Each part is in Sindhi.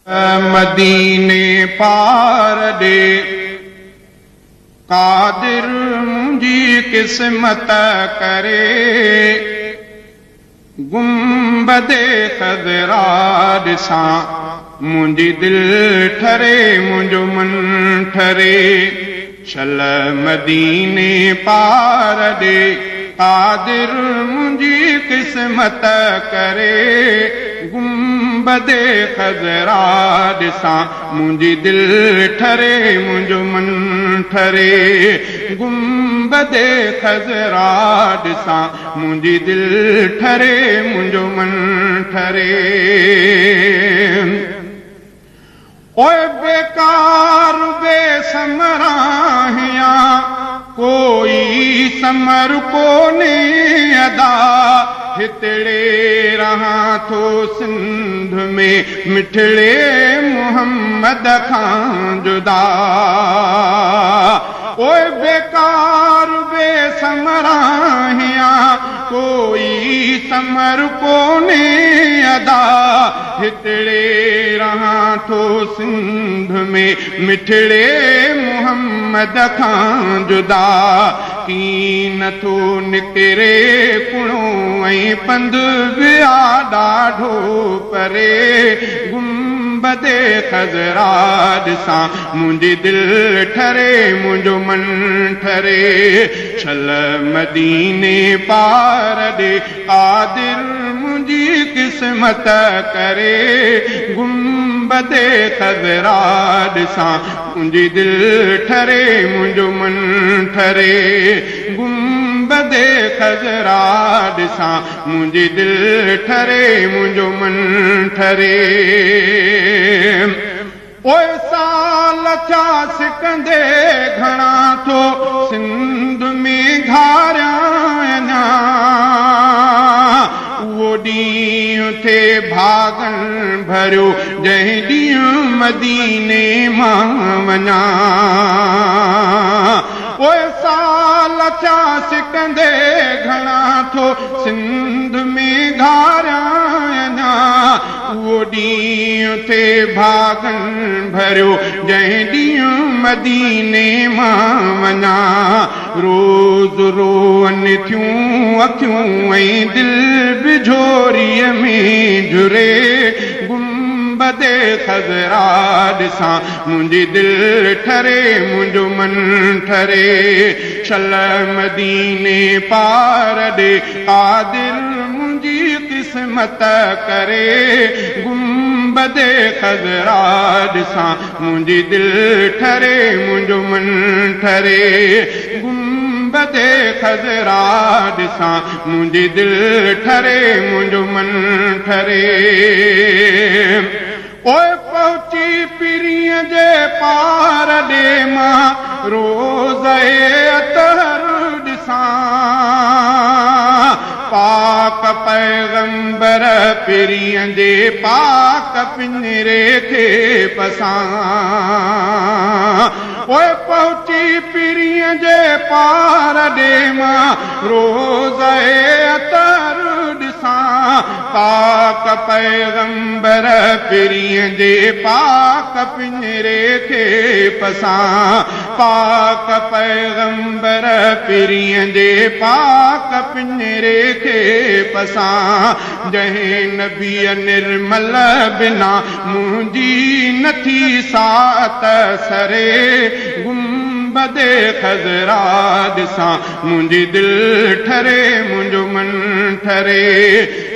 مديني پار ڏي قادر منهنجي قسمت ڪري گنبد خضرا ڏسان منهنجي دل ٺري منهنجو من ٺري شل مديني پار ڏي قادر منهنجي قسمت ڪري گنبد خضرا ڏسان منهنجي دل ٺري منهنجو من ٺري گنبد خضرا ڏسان منهنجي دل ٺري منهنجو من ٺري. اوء بيڪار بي ثمر آهيان، ڪوئي ثمر ڪونهي ادا، هتڙي رهان ٿو سنڌ ۾، مٺڙي محمد کان جدا. اوء بيڪار بي ثمر آهيان، ڪوئي ثمر ڪونهي ادا، هتڙي رهان ٿو سنڌ ۾، مٺڙي محمد کان جدا. ڪين ٿو نڪري ڪڻو ۽ پنڌ به آ ڏاڍو پري. گنبد خضرا ڏسان منهنجي دل ٺري منهنجو من ٺري. شل مديني پار ڏي قادر منهنجي قسمت ڪري گنبد خضرا ڏسان منهنجي دل ٺري منهنجو من ٺري گنبد خضرا ڏسان منهنجي دل ٺري منهنجو من ٺري. پوء سال ٿيا سڪندي گهڻا ٿو سنڌ ۾ گهاريان اڃا اهو ڏينهن ٿئي ڀاڳن ڀريو جنهن ڏينهن مديني مان وڃان پوء سال ٿيا سڪندي گهڻا ٿو سنڌ ۾ گهاريان اڃا اهو ڏينهن ٿئي ڀاڳن ڀريو، جنهن ڏينهن مديني مان وڃان. روز روئن ٿيون اکيون ۽ دل به جهوريء ۾ جهري. گنبد خضرا ڏسان، منهنجي دل ٺري، منهنجو من ٺري. شل مديني پار ڏي قادر منهنجي قسمت ڪري گنبد خضرا ڏسان منهنجي دل ٺري منهنجو من ٺري گنبد خضرا ڏسان منهنجي دل ٺري منهنجو من ٺري. پوء پهچي پرينء جي پار ڏي مان روضه اطهر ڏسان. پاڪ پيغمبر پرينء جي پاڪ پڃري کي پسان. پوء پهچي پرينء جي پار ڏي مان روضه اطهر ڏسان. پاڪ پيغمبر پرينء جي پاڪ پڃري کي پسان پاڪ پيغمبر پرينء جي پاڪ پڃري کي پسان جنهن نبيء نرمل بنا منهنجي نه ٿي ساعت سري گنبد خضرا ڏسان منهنجي دل ٺري منهنجو من ٺري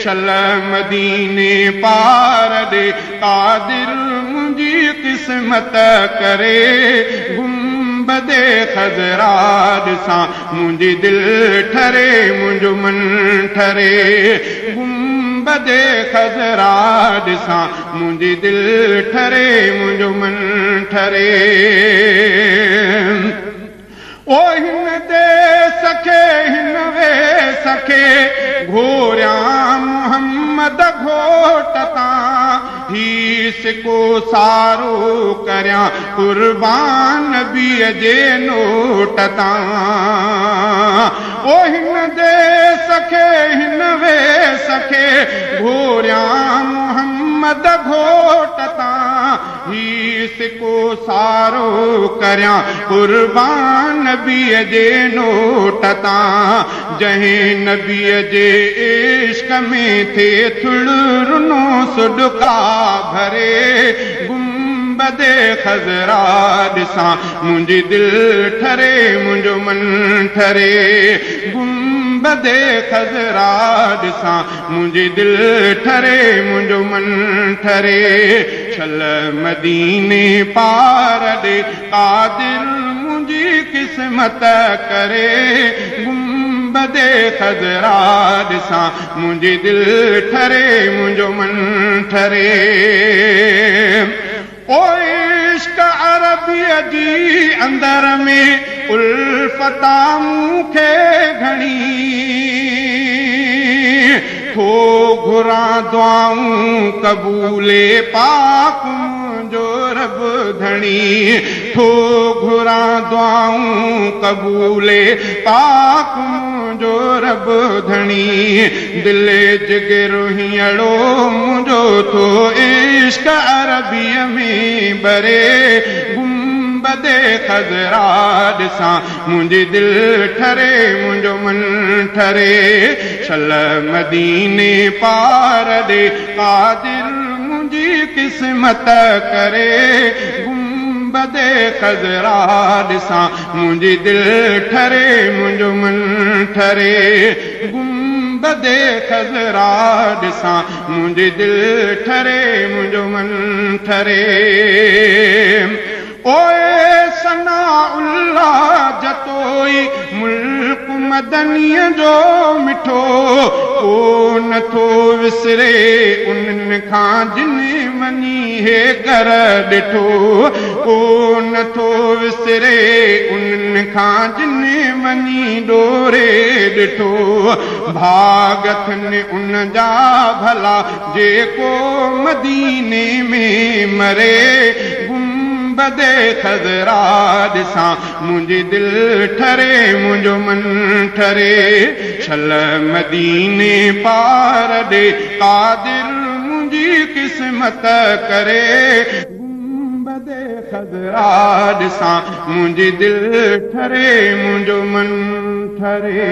شل مديني پار ڏي قادر منهنجي قسمت ڪري گنبد خضرا ڏسان منهنجي دل ٺري منهنجو من ٺري گنبد خضرا ڏسان منهنجي دل ٺري منهنجو من ٺري. او هن ديس کي هن ويس کي گهوريان محمد گهوٽ تان هي سڪو سارو ڪريان قربان نبيء جي نوٽ تان او هن ديس کي هن ويس کي گهوريان محمد گهوٽ تان. سڪو سارو ڪريان قربان نبيء جي نوٽ تان. جنهن نبيء جي عشق ۾ ٿئي ٿڙ رنو سڏڪا ڀري. گنبد خضرا ڏسان منهنجي دل ٺري منهنجو من ٺري. گنبد خضرا ڏسان منهنجي دل ٺري منهنجو من ٺري. شل مديني پار ڏي قادر منهنجي قسمت ڪري. گنبد خضرا ڏسان منهنجي دل ٺري منهنجو من ٺري. او عشق عربيء جي اندر ۾ الفت آ مون کي گهڻي. ٿو گهران دعائون قبولي پاڪ منهنجو رب ڌڻي. ٿو گهران دعائون قبولي پاڪ منهنجو رب ڌڻي. دل جگر هينئڙو منهنجو ٿو عشق عربيء ۾ ٻري. گنبد خضرا ڏسان منهنجي دل ٺري منهنجو من ٺري. شل مديني پار ڏي قادر منهنجي قسمت ڪري. گنبد خضرا ڏسان منهنجي دل ٺري منهنجو من ٺري. گنبد خضرا ڏسان منهنجي دل ٺري منهنجو من ٺري. اوء ثناء الله جتوئي ملڪ مدنيء جو مٺو. ڪو نه ٿو وسري انهن کان جن وڃي هيڪر ڏٺو. ڪو نه ٿو وسري انهن کان جن وڃي ڏوري ڏٺو. ڀاڳ ٿين ان جا ڀلا جيڪو مديني ۾ مري. گنبد خضرا ڏسان منهنجي دل ٺري منهنجو من ٺري. شل مديني پار ڏي قادر منهنجي قسمت ڪري. گنبد خضرا ڏسان منهنجي دل ٺري منهنجو من ٺري.